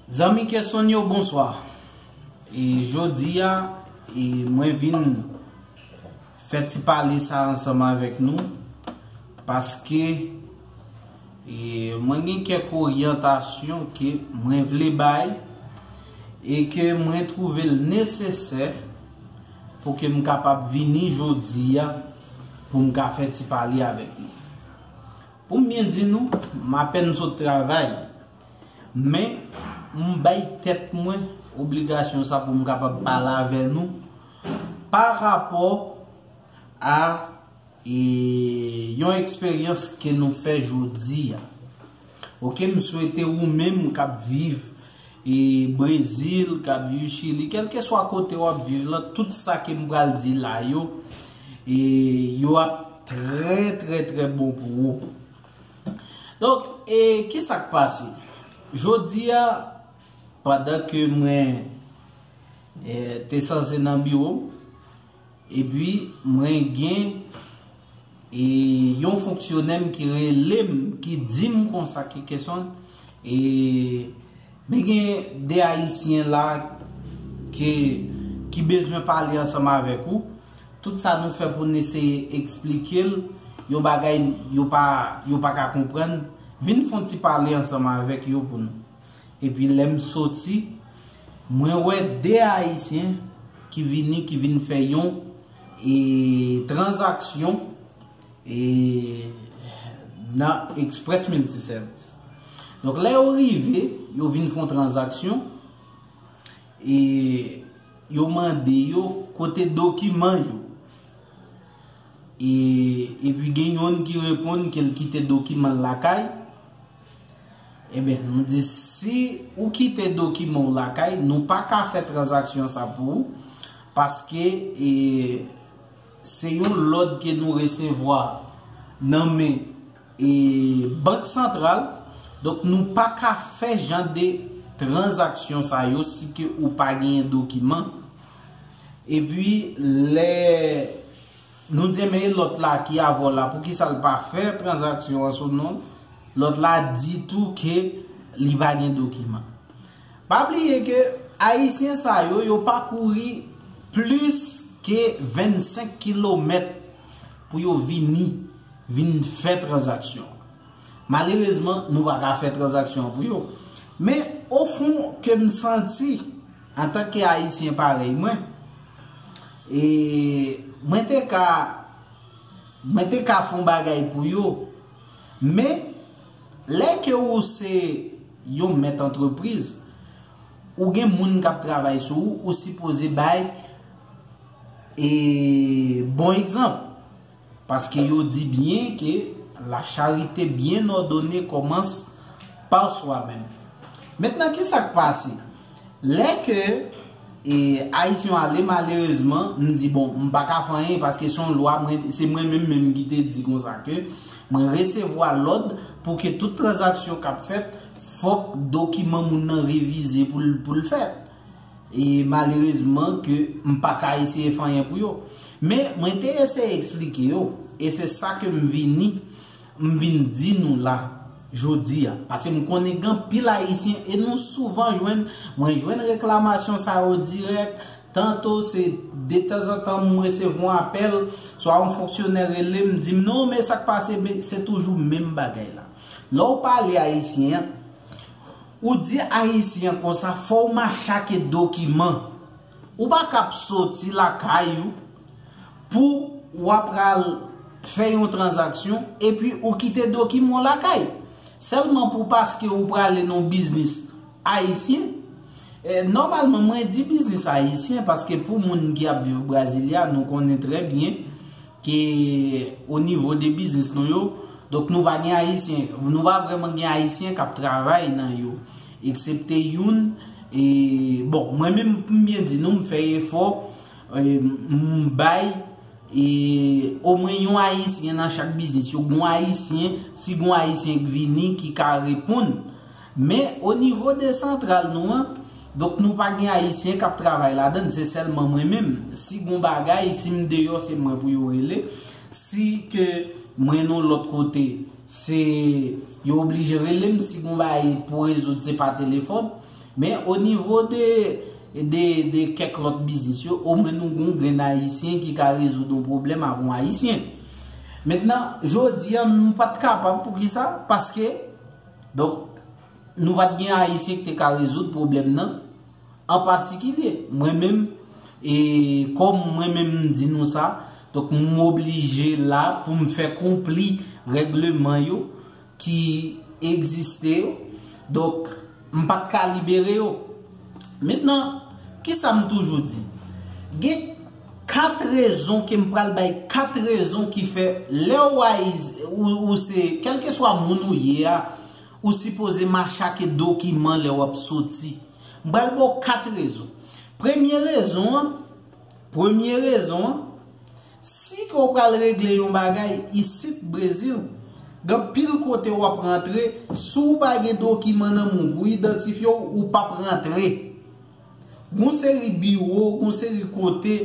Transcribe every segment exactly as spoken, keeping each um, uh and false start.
Zanmi Kesonn yo, bonswa. E jodi a, e mwen vin fè ti pale sa ansanm avèk nou, paske e mwen gen kèk oryantasyon ke mwen vle bay e ke mwen twouve l nesesè pou ke m kapab vini jodi a pou m ka fè ti pale avèk nou. Pou m byen di nou, m apèn sot travay, men m bay tèt mwen obligasyon sa pou m kapab pale avè nou pa rapò a e yon eksperyans ke nou fè jodi a. Oke, m swete ou menm k ap viv e Brezil, k ap viv Chili, kèlkeswa kote w ap viv lan, tout sa ke m pral di la yo, e yo ap trè, trè, trè bon pou ou. Donk, e kisa k pase? Jodi a, pandan ke mwen e, te sanse nan biwo m, epi mwen gen e, yon fonksyonè m ki rele m, ki di m konsa ke Kesonn, e, men gen de Ayisyen la ke, ki bezwen pale ansanm avèk ou. Tout sa nou fè pou n eseye eksplike l, yon bagay yo pa, yo pa ka konprann. Vin fè yon ti pale ansanm avèk yo pou nou. Epi lè m soti, mwen wè de Ayisyen ki vini, ki vin fè yon e, tranzaksyon e, nan Express Multiservice. Donk, lè yo rive, yo vin fè yon tranzaksyon, e yo mande yo kote dokiman yo. E, epi gen youn ki reponn ke l kite dokiman l lakay. Ebyen, nou di, si ou kite dokiman w lakay, nou pa ka fè tranzaksyon sa pou ou, paske e, se yon lòd ke nou resevwa nan men e, Bank Santral. Donk, nou pa ka fè jan de tranzaksyon sa yo si ke ou pa genyen dokiman. Epi, lè nou di, men lòt la ki avè w la, poukisa l pa fè tranzaksyon an sou non l? Lòt la di tou ke li pa gen dokiman. Pa bliye ke Ayisyen sa yo, yo pakouri plis ke vennsenk kilomèt pou yo vini, vin fè tranzaksyon. Malerezman, nou pa ka fè tranzaksyon an pou yo. Men, ofon, ke m santi, antanke Ayisyen parèy mwen, e mwen te ka, mwen te ka fè yon bagay pou yo. Men, lè ke ou se yon mèt antrepriz, ou gen moun k ap travay sou ou, ou sipoze bay e, bon egzanp. Paske yo di byen ke la charité bien ordonnée commence par soi-même. Mentnan, kisa k pase? Lè ke e, Ayisyen ale, malerezman, m di, bon, m pa ka fè anyen, paske se yon lwa, mwen, se mwen menm menm ki te di konsa ke mwen resevwa lòd pou ke tout tranzaksyon k ap fèt, fòk dokiman moun nan revize pou l, pou l fèt. E malerezman ke m pa ka eseye fè anyen pou yo. Men mwen te eseye eksplike yo, e se sa ke m vini, m vin di nou la, jodi a. Paske m konnen gen anpil Ayisyen, e nou souvan jwenn, mwen jwenn reklamasyon sa yo dirèk, tanto se detanzantan m resevwa yon apèl, swa yon fonksyonè rele m, di m, "Non, men sa k pase, men se toujou menm bagay la." Lè w pale Ayisyen an, ou di Ayisyen an konsa, fò w mache ak dokiman. Ou pa ka ap soti lakay ou pou w ap pral fè yon tranzaksyon, epi ou kite dokiman w lakay. Sèlman pou paske ou prale nan yon biznis ayisyen. E, nòmalman, mwen di biznis ayisyen, paske pou moun ki ap viv Brasilia, nou konnen trè byen ke o nivo de biznis nou yo, donk, nou pa gen Ayisyen, nou pa vrèman gen Ayisyen k ap travay nan yo, eksepte youn. E, bon, mwen menm, pou m byen di nou, m fè efò, e, m bay e, omwen yon Ayisyen nan chak biznis. Yo gen yon Ayisyen, si gen yon Ayisyen k vini, ki ka reponn. Men, o nivo de santral nou an, donk, nou pa gen Ayisyen k ap travay ladan l, se sèlman mwen menm. Si gen yon bagay, si m deyò, se mwen pou yo rele. Si ke mwen nan lòt kote, se yo oblije rele m. Si gen yon bagay pou rezoud, se pa telefòn. Men o nivo de, de, de kèk lòt biznis yo, omwen nou gon grenn Ayisyen ki ka rezoud yon pwoblèm avè yon Ayisyen. Mentnan, jodi a, nou pa t kapab. Poukisa? Paske, donk, nou pa t gen Ayisyen ki te ka rezoud pwoblèm nan. An patikilye, mwen menm, e kòm mwen menm m di nou sa, donk, m oblije la pou m fè konpli règleman yo ki egziste yo. Donk, m pa t ka libere yo. Mentnan, kisa m toujou di? Gen kat rezon ke m pral bay, kat rezon ki fè lè w Ayiz-, ou, ou se, kèlkeswa moun ou ye a, ou sipoze mache ak dokiman lè w ap soti. M pral ba w kat rezon. Premye rezon an, premye rezon an, si ke w pral regle yon bagay isit Brezil, gen pil kote w ap rantre, si w pa gen dokiman nan men w pou idantifye w, ou p ap rantre. Gon seri biwo, gon seri kote,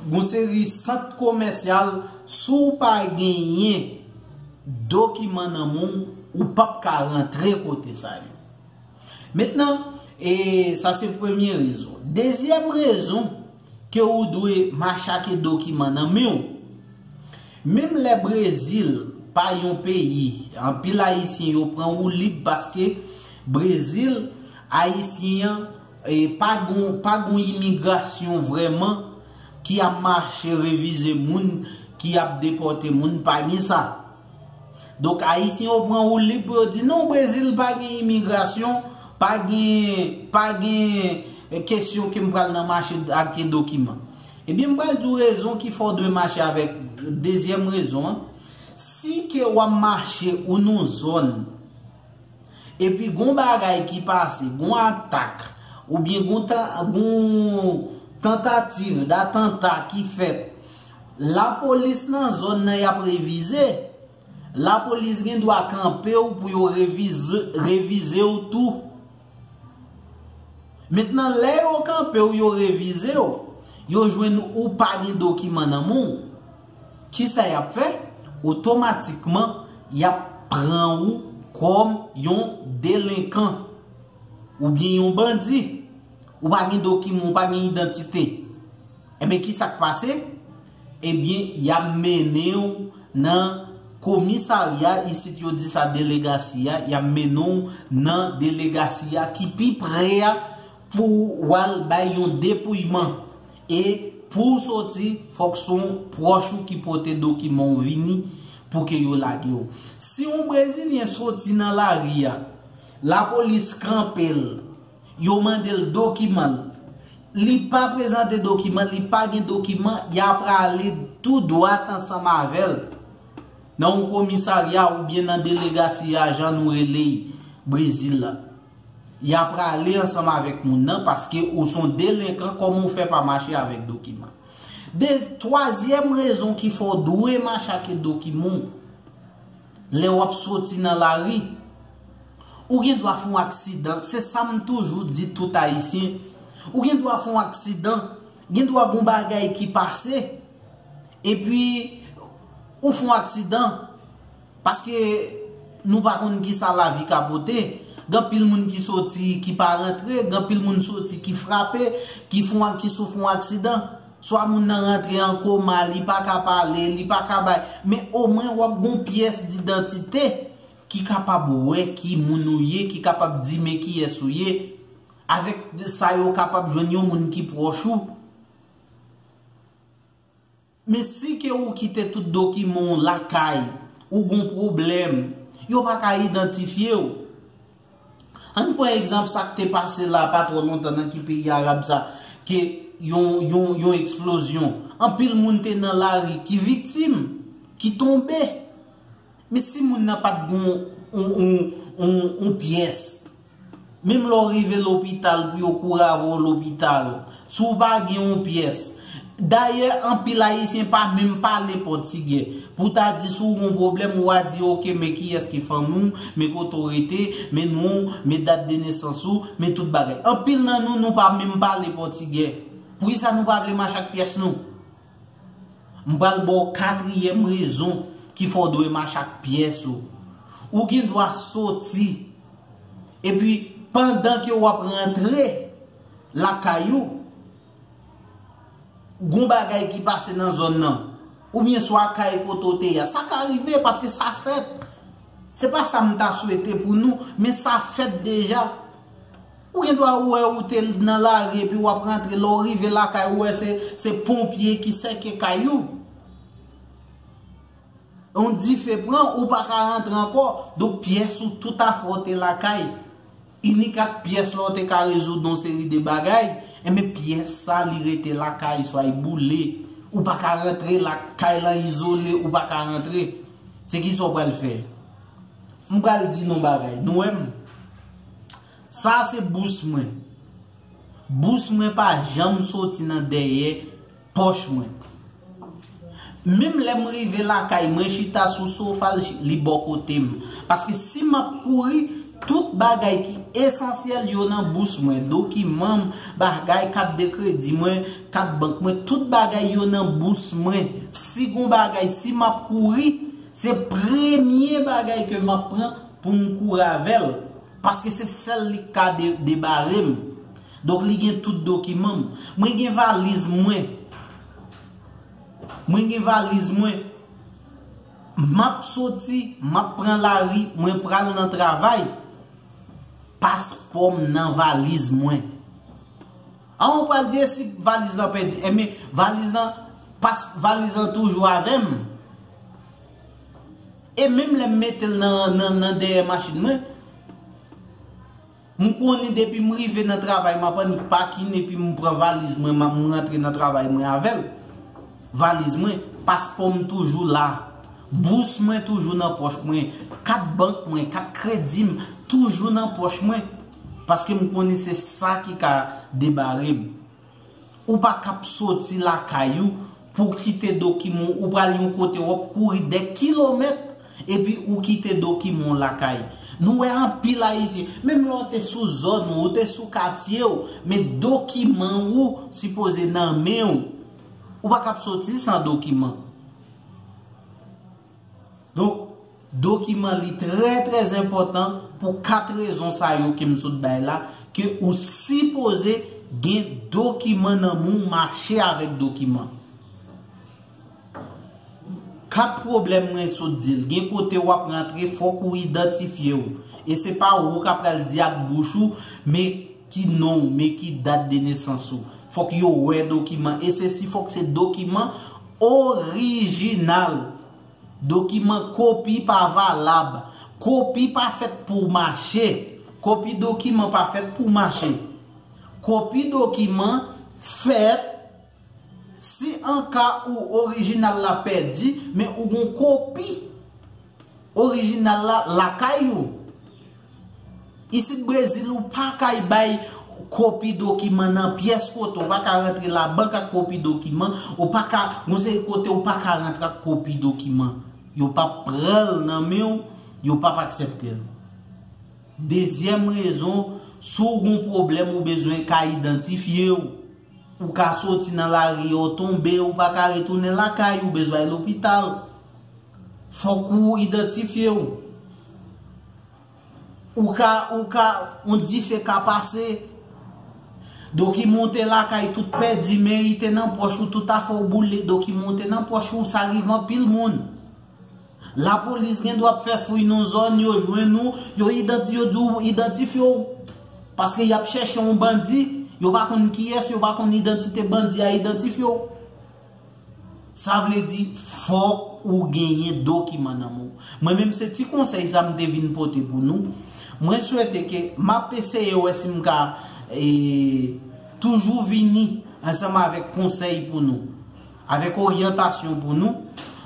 gon seri sant komèsyal, si w pa genyen dokiman nan men w, ou p ap ka rantre kote sa yo. Mentnan, e sa se premye rezon. Dezyèm rezon ke ou dwe mache ak dokiman nan men w. Menm lè Brezil pa yon peyi, anpil Ayisyen yo pran woulib paske Brezil, Ayisyen an, e, pa gon, pa gon imigrasyon vrèman ki ap mache revize moun, ki ap depòte moun, pa gen sa. Donk, Ayisyen yo pran woulib pou yo di, "Non, Brezil pa gen imigrasyon, pa gen, pa gen, eh, kesyon ke m pral nan mache ak dokiman." Ebyen, m pral di w rezon ki fè w dwe mache avèk dezyèm rezon an. Si ke w ap mache ou nan zòn, epi gon bagay ki pase, gon atak, oubyen gon ta-, gon tantativ datanta ki fèt, lapolis nan zòn nan y ap revize. Lapolis gen dwa kanpe w pou yo revize, revize w tou. Mentnan, lè yo kanpe w, yo revize w, yo jwenn ou pa gen dokiman nan men w, kisa y ap fè? Otomatikman, y ap pran ou kòm yon delenkan oubyen yon bandi. Ou pa gen dokiman, ou pa gen idantite. Ebyen, ki sa k pase? Ebyen, y ap mennen w nan komisarya, isit yo di sa delegasi a, y ap mennen w nan delegasi a ki pi pre a pou w al bay yon depouyman. E pou w soti, fòk se yon pwòch ou ki pote dokiman w vini pou ke yo lage w. Si yon Brezilyen soti nan lari a, lapolis kanpe l, yo mande l dokiman l. Li pa prezante dokiman, li pa gen dokiman, y a prale tou dwat ansanm avè l nan yon komisarya oubyen nan delegasi a, jan nou rele l, Brezil la. Y a prale ansanm avèk moun nan paske ou se yon delenkan, kòman w fè pa mache avèk dokiman? De, twazyèm rezon ki fè w dwe mache ak dokiman w, lè w ap soti nan lari, ou gen dwa fè yon aksidan. Se sa m toujou di tout Ayisyen. Ou gen dwa fè yon aksidan, gen dwa gon bagay ki pase, epi ou fè yon aksidan. Paske nou pa konn ki sa lavi ka pote. Gen anpil moun ki soti, ki pa rantre, gen anpil moun soti, ki frape, ki fè yon, ki soufri yon aksidan. Swa moun nan rantre an koma, li pa ka pale, li pa ka bay. Men omwen w ap gon pyès didantite ki kapab wè ki moun ou ye, ki kapab di men kiyès ou ye. Avèk sa, yo kapab jwenn yon moun ki pwòch ou. Men si ke ou kite tout dokiman w lakay, ou gon pwoblèm, yo pa ka idantifye w. Ann pran egzanp sa k te pase la pa twò lontan nan ki peyi arab sa, ke yon, yon, yon eksplozyon. Anpil moun te nan lari ki viktim, ki tonbe. Men si moun nan pa t gen yon, yon, yon, yon, yon pyès, menm lè w rive lopital pou yo kouri avè w lopital, si w pa gen yon pyès, dayè, anpil Ayisyen pa menm pale pòtigè. Pou w ta di si w gen yon pwoblèm, w a di, "Oke, men kiyès ki fanmi w, men kote w rete, men non w, men dat de nesans ou, men tout bagay." Anpil nan nou, nou pa menm pale pòtigè. Poukisa nou pa vle mache ak pyès nou? M pral ba w katriyèm rezon ki fè w dwe mache ak pyès ou. Ou gen dwa soti, epi Pandan ke w ap rantre lakay ou, gon bagay ki pase nan zòn nan, oubyen swa kay kote w te ye a, sa ka rive paske sa fèt. Se pa sa m ta swete pou nou, men sa fèt deja. Ou gen dwa wè ou te nan lari epi w ap rantre, lè w rive lakay ou wè se, se ponpye ki sèke kay ou. Yon dife pran, ou pa ka rantre ankò. Donk pyès ou toutafè w te lakay. Inik ak pyès la w te ka rezoud yon seri de bagay, enben pyès sa li rete lakay, swa li boule. Ou pa ka rantre lakay lan, izole, ou pa ka rantre. Se kisa w pral fè? M pral di nou bagay. Nou wè m? Sa se bous mwen. Bous mwen pa janm soti nan dèyè pòch mwen. Menm lè m rive lakay mwen chita sou sofa, li bò kote m. Paske si m ap kouri, tout bagay ki esansyèl yo nan bous mwen. Dokiman m, bagay, kat de kredi mwen, kat bank mwen, tout bagay yo nan bous mwen. Si gon bagay, si m ap kouri, se premye bagay ke m ap pran pou m kouri avè l. Paske se sèl li k ka de, debare m. Donk li gen tout dokiman m. Mwen gen valiz mwen. Mwen gen valiz mwen. M ap soti, m ap pran lari, mwen pral nan travay. Paspò m nan valiz mwen. An, ou pral di, e si valiz lan pèdi? Enben, valiz lan, pas, valiz lan toujou avè m. E menm lè m mete l nan, nan, nan dèyè machin mwen, m konnen depi m rive nan travay, m ap annik pakin epi m pran valiz mwen, m, m rantre nan travay mwen avè l. Valiz mwen, paspò m toujou la. Bous mwen toujou nan pòch mwen. Kat bank mwen, kat kredi m toujou nan pòch mwen. Paske m konnen se sa ki ka debare m. Ou pa kab soti lakay ou pou kite dokiman w, ou pral yon kote w ap kouri dè kilomèt epi ou kite dokiman w lakay. Nou wè anpil Ayisyen, menm lè w te sou zòn ou, ou te sou katye w, men dokiman ou sipoze nan men w. Ou pa kab soti san dokiman. Donk, dokiman li trè, trè enpòtan pou kat rezon sa yo ke m sot bay la, ke ou sipoze gen dokiman nan men w, mache avèk dokiman. Kat pwoblèm mwen sot di l, gen kote w ap rantre, fòk ou idantifye w. E se pa ou k ap pral di ak bouch ou, men ki non w, men ki dat de nesans ou. Fòk yo wè dokiman. E se si fòk se dokiman orijinal. Dokiman kopi pa valab. Kopi pa fèt pou mache. Kopi dokiman pa fèt pou mache. Kopi dokiman fèt si an ka ou orijinal la pèdi, men ou gon kopi orijinal la lakay ou. Isit Brezil, ou pa kay bay kopi dokiman nan pyès kote, ou pa ka rantre labank ak kopi dokiman, ou pa ka, gon seri kote ou pa ka rantre ak kopi dokiman. Yo p ap pran l nan men w, yo p ap aksepte l. Dezyèm rezon, si w gon pwoblèm, ou bezwen ka idantifye w. Ou ka soti nan lari a, w tonbe, ou pa ka retounen lakay, ou bezwen al lopital. Fòk ou idantifye w. Ou ka, ou ka, yon dife ka pase. Dokiman w te lakay tout pèdi, men li te nan pòch ou, tout afè w boule, dokiman w te nan pòch ou, sa rive anpil moun. Lapolis gen dwa ap fè fouy nan zòn, yo jwenn ou, yo idanti-, yo di w idantifye w. Paske y ap chèche yon bandi, yo pa konn kiyès, yo pa konn idantite bandi a, idantifye w. Sa vle di, fòk ou genyen dokiman nan men w. Mwen menm, se ti konsèy sa m te vin pote pou nou. Mwen swete ke m ap eseye wè si m ka, e, toujou vini ansanm avèk konsèy pou nou, avèk oryantasyon pou nou,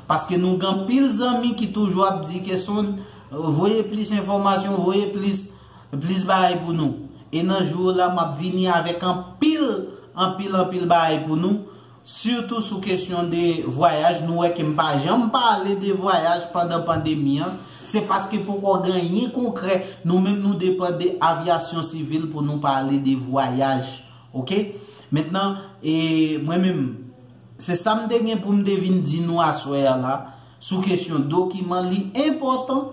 paske nou gen anpil zanmi ki toujou ap di ke son, voye plis enfòmasyon, voye plis, plis bagay pou nou. E nan jou la, m ap vini avèk anpil, anpil, anpil bagay pou nou. Sitou sou kesyon de vwayaj, nou wè ke m pa janm pale de vwayaj pandan pandemi an. Se paske poko gen anyen konkrè. Nou menm, nou depann de avyasyon sivil pou nou pale de vwayaj. Oke? Mentnan, e, mwen menm, se sa m te gen pou m te vin di nou aswè a la, sou kesyon dokiman, li enpòtan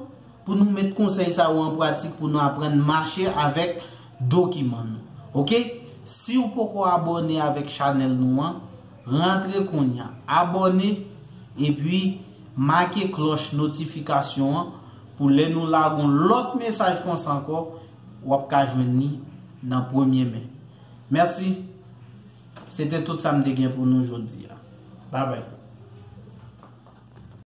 pou nou met konsèy sa yo an pratik, pou nou aprann mache avèk dokiman nou. Oke? Si w poko abòne avèk chanèl nou an, rantre kounye a, abòne, epi make klòch notifikasyon an pou lè nou lage yon lòt mesaj konsa ankò, w ap ka jwenn li nan premye men. Mèsi. Se te tout sa m te gen pou nou jodi a. Babay.